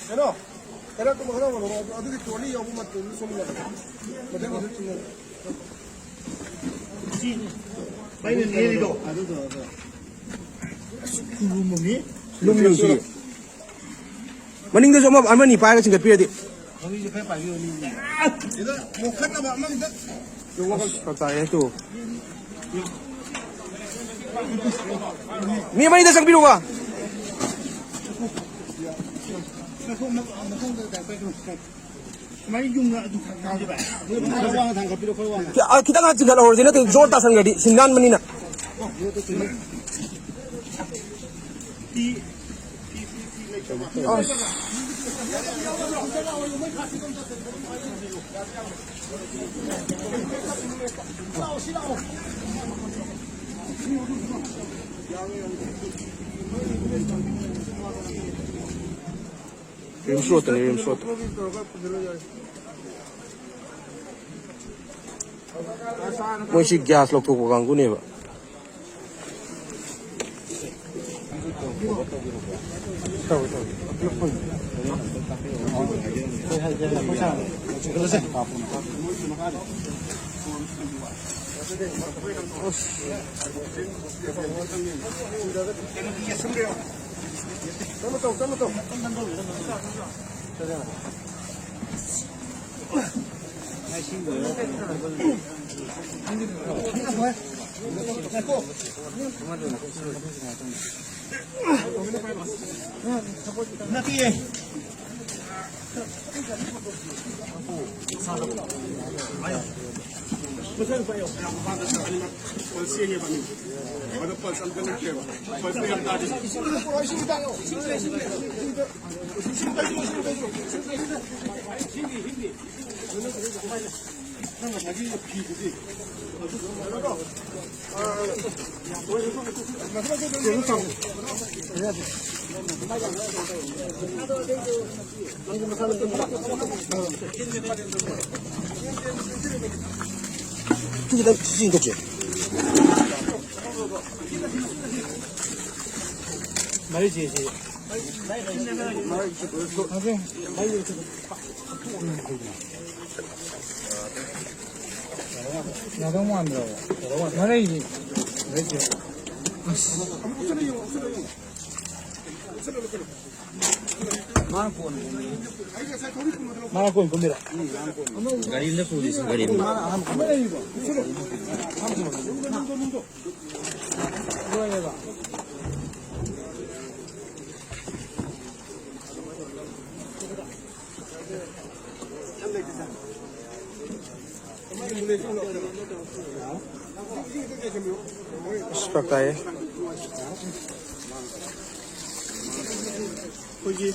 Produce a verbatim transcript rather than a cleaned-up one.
ꯀꯩꯅꯣ, ꯀꯩꯅꯣ, ꯀꯩꯅꯣ, ꯑꯗꯨꯒꯤ ꯇ꯭ꯔꯣꯂꯤ ꯌꯥꯎꯕ ꯃꯇꯝꯗ ꯁꯣꯝꯗ ꯃꯊꯪ ꯃꯊꯪ ꯆꯤꯡꯉꯣ꯫ ꯂꯨꯝꯃꯤ꯫ ꯃꯅꯤꯡꯗꯁꯨ ꯑꯃ, ꯑꯃꯅꯤ ꯄꯥꯏꯔꯒ ꯆꯤꯡꯈꯠꯄꯤꯔꯗꯤ꯫ ꯁꯤꯗ ꯃꯣꯈꯠꯅꯕ ꯑꯃ ꯈꯤꯇꯪ꯫ ꯑꯁ, ꯐꯔꯛ ꯇꯥꯔꯦ ꯇꯨ꯫ ꯃꯤ ꯑꯃꯅꯤꯗ ꯆꯪꯕꯤꯔꯨꯕ꯫ ꯁꯨꯃꯥꯏꯅ ꯌꯨꯡꯅ ꯑꯗꯨꯝ ꯊꯥꯡꯒꯠꯂꯦꯕ꯫ ꯈꯔ ꯋꯥꯡꯅ ꯊꯥꯡꯒꯠꯄꯤꯔꯣ, ꯈꯔ ꯋꯥꯡꯅ꯫ ꯈꯤ-, ꯑ, ꯈꯤꯇꯪ ꯍꯥꯟ ꯆꯤꯡꯈꯠꯍꯧꯔꯁꯤ, ꯅꯠꯇ꯭ꯔꯗꯤ ꯖꯣꯔ ꯇꯥꯁꯟꯈ꯭ꯔꯗꯤ ꯁꯤꯡ ꯅꯥꯟꯕꯅꯤꯅ꯫ ꯇꯤ-, ꯇꯤ-, ꯇꯤ-, ꯇꯤ ꯂꯩꯇꯕ꯫ ꯑꯁ꯫ ꯔꯤꯝꯁ ꯔꯣꯗꯇꯅꯤ, ꯔꯤꯝꯁ ꯔꯣꯗꯇ꯫ ꯃꯣꯏꯁꯤ ꯒ꯭ꯌꯥꯁ ꯂꯧꯊꯣꯛꯄ ꯀꯥꯡꯕꯨꯅꯦꯕ꯫ ꯃꯔꯤ ꯁꯤ, ꯁꯤ꯫ ꯌꯥꯗꯧ ꯃꯥꯟꯗ꯭ꯔꯕ꯫ ꯃꯔꯩꯗꯤ꯫ ꯑꯁ꯫ ꯃꯥꯅ ꯀꯣꯟ ꯀꯨꯝꯃꯤꯔ? ꯒꯥꯔꯤ ꯑꯝꯗ ꯄꯨꯔꯤꯁꯤ, ꯒꯥꯔꯤ ꯑꯃ꯫ ꯃꯥꯅ ꯑꯍꯥꯟꯕ ꯀꯨꯝꯃꯤꯔ? ꯂꯣꯏꯔꯦꯕ꯫ ꯑꯁ, ꯐꯔꯛ ꯇꯥꯏꯌꯦ꯫ ꯑꯩꯈꯣꯏꯒꯤ